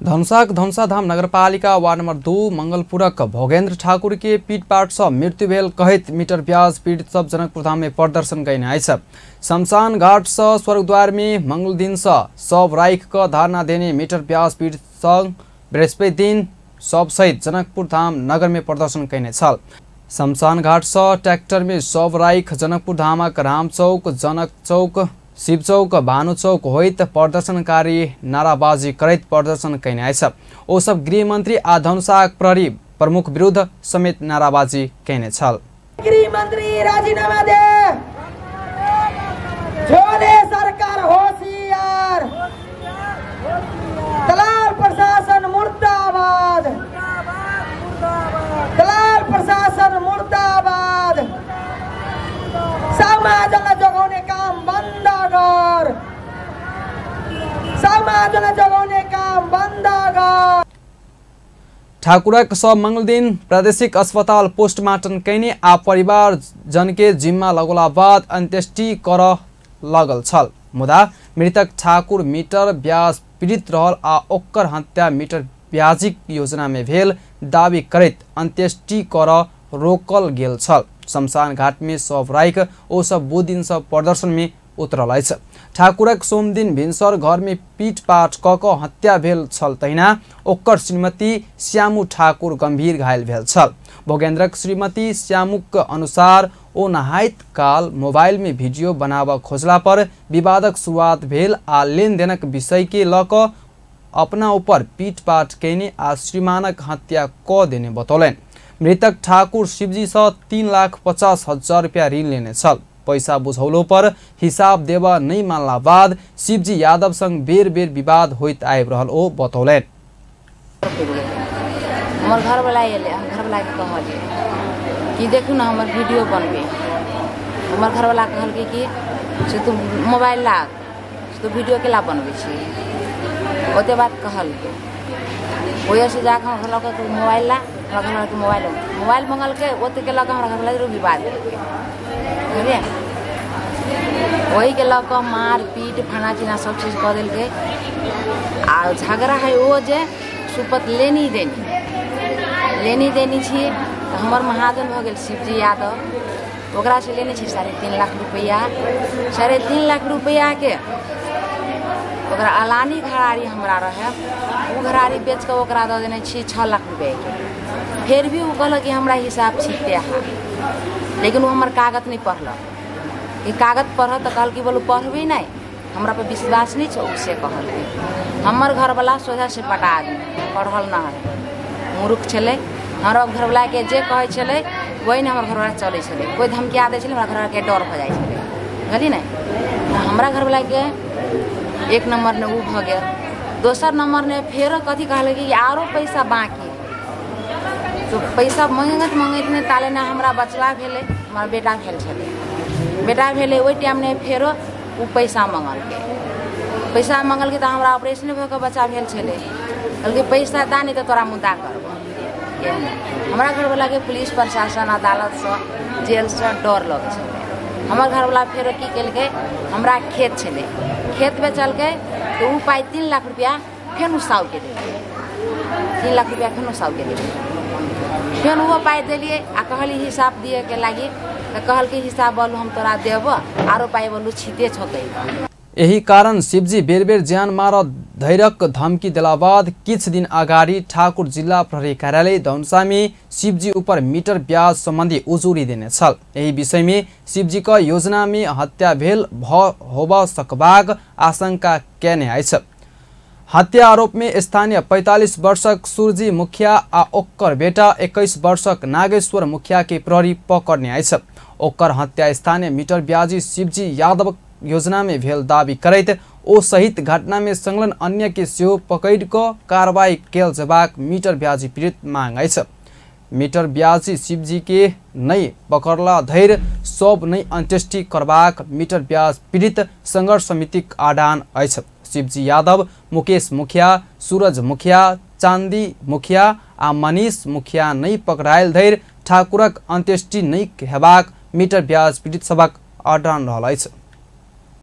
धनुषाक धनुषाधाम नगरपालिका ward number 2 मंगलपुरक Bhogendra Thakur के पीटपाट से मृत्यु भेल कहैत मीटर ब्याज पीड़ित सब जनकपुरधाम में प्रदर्शन कयने अछि। शमशान घाट से स्वर्गद्वार में मंगल दिन से सब राइख क धारणा देने मीटर ब्याज पीड़ित संग बृहस्पति दिन सब सहित जनकपुरधाम नगर में प्रदर्शन कयने छल। शमशान घाट से ट्रैक्टर में सब राइख जनकपुरधामक राम चौक, जनक चौक, शिव चौक, भानु चौक होइत प्रदर्शनकारी नाराबाजी करैत प्रदर्शन कयने अछि। ओ सब गृहमंत्री आ धनुषाक प्रहरी प्रमुख विरुद्ध समेत नाराबाजी कयने छल। गृहमंत्री राजीनामा दे, झोले सरकार होशियार, दलाल प्रशासन मुर्दाबाद, दलाल प्रशासन मुर्दाबाद, समाजलाई जगाउने काम बन्द गर, समाजलाई जगाउने काम बन्द गर। ठाकुरक शव मंगलदिन प्रादेशिक अस्पताल पोस्टमार्टम कयने आ परिवार जन के जिम्मा लगौला बाद अंत्येष्टि कर लगल छल। मुदा मृतक ठाकुर मीटर ब्याज पीड़ित रहल आ ओकर हत्या मीटर ब्याजिक योजना में भेल दावी करैत अंत्येष्टि कर रोकल गेल छल। शमशान घाट में शव राइख ओ सब बुध दिन से प्रदर्शन में उतरल अछि। ठाकुरक सोमदिन भिनसर घर में पीटपाट क क हत्या भेल छल, तहिना ओकर श्रीमती श्यामू ठाकुर गंभीर घायल भेल छल। भोगेन्द्रक श्रीमती श्यामूक अनुसार ओ नहाइत काल मोबाइल में वीडियो बनाबऽ खोजला पर विवादक शुरुआत भेल आ लेनदेनक विषय के ल क अपना ऊपर पीटपाट कयने आ श्रीमानक हत्या क देने बतौलनि। मृतक ठाकुर शिवजी से 3,50,000 रुपया ऋण लेने छल। पैसा बुझौलो पर हिसाब देवा नहीं मानला बाद शिवजी यादव संग बेर बेर विवाद होइत आबि रहल ओ बतौलनि। हमर घरवाला एलै, हम घरवालाके कहलियै कि देखू ने हमर वीडियो बनबै। हमर घरवाला कहलकै कि से तू मोबाइल ला, से तू वीडियो केला बनबै छी, ओते बात कहलकै। ओहिसँ जाकऽ हमर घरवाला तू मोबाइल ला, हमरा घरवालाके मोबाइल मंगलकै, ओते के लऽ कऽ हमरा घरवाला विवाद केलकै, बुझलियै। ओहिके लऽ कऽ मार पीट फना चिना सब चीज कऽ देलकै। आ झगड़ा है ओ जे सुपत लेनी देनी, लेनी देनी छी तऽ हमर महाजन भऽ गेल शिवजी यादव, ओकरासँ लेने छी 3.5 लाख रुपैआ। 3.5 लाख रुपैआके ओकरा अलानी घरारी हमरा रहै, ओ घरारी बेच कऽ ओकरा दऽ देने छी 6 लाख रुपैआके। फेर भी ओ कहलक कि हमरा हिसाब छिते है, लेकिन ओ हमर कागज नहि पढ़लक। कि कागज पढ़त तऽ कहल कि बोलू पढ़बै नहि, हमरा पर विश्वास नहि छै, से कहलकै। हमर घरवाला सोझा से पटा आदमी, पढ़ल न है, मूर्ख छलै। हमरा घरवालाके जे कहै छलै वही ने हमर घरवाला चलै छलै। कोइ धमकिया दै छलै हमरा घरवालाके डर भऽ जाइ छलै, बुझलियै ने। हमरा घरवालाके एक नम्बर ने ओ भऽ गेल, दोसर नम्बर ने फेरो कथी कहलकै कि आरो पैसा बाँकी। तो पैसा मंगैत मंगैत ने ताले ने हमरा बचवा भेलै, हमर बेटा भेल छलै, बेटा भेलै ओहि टाइम ने फेरो ओ पैसा मंगलकै। पैसा मंगलकै तऽ हमरा ऑपरेशन भऽ कऽ बच्चा भेल छलै। कहलकै पैसा दा नहि तऽ तोरा मुद्दा करबऽ। हमरा घरवालाके पुलिस प्रशासन अदालतसँ जेलसँ डर लगै छलै। हमर घरवाला फेरो की केलकै, हमरा खेत छलै, खेत बेचलकै तऽ ओ पाइ 3 लाख रुपैआ फेर ओ साउके देलकै, 3 लाख रुपैआ फेर ओ साउके देलकै। फेर ओहो पाइ देलियै आ कहलियै हिसाब दियैके लागि, तऽ कहलकै हिसाब बोलू हम तोरा देबऽ, आरो पाइ बोलू छिते छकै। एही कारण शिवजी बेर बेर ज्यान मार धैरक धमकी देला बाद किछ दिन अगाडि ठाकुर जिल्ला प्रहरी कार्यालय धनुषामे शिवजी ऊपर मीटर ब्याज सम्बन्धी उजुरी देने छल। एही विषयमे शिवजीक योजनामे हत्या भेल भ होब सकबाक आशंका केने अछि। हत्या आरोप में स्थानीय 45 वर्षक सुरजी मुखिया आ ओकर बेटा 21 वर्षक नागेश्वर मुखिया के प्रहरी पकड़ने अछि। ओकर हत्या स्थानीय मीटर ब्याजी शिवजी यादव योजना में भेल दावी करैत ओ सहित घटना में संलग्न अन्य के सेहो पकड़ि कऽ कार्रवाई कयल जेबाक मीटर ब्याजी पीड़ित मांग अछि। मीटर ब्याजी शिवजी के नहि पकड़ला धरि सब नहि अंत्येष्टि करबाक मीटर ब्याज पीड़ित संघर्ष समितिक आडान अछि। शिवजी यादव, मुकेश मुखिया, सूरज मुखिया, चांदी मुखिया आ मनीष मुखिया नहि पकड़ायल धरि ठाकुरक अंत्येष्टि नहि हेबाक मीटर ब्याज पीड़ित सभक आडान रहल अछि।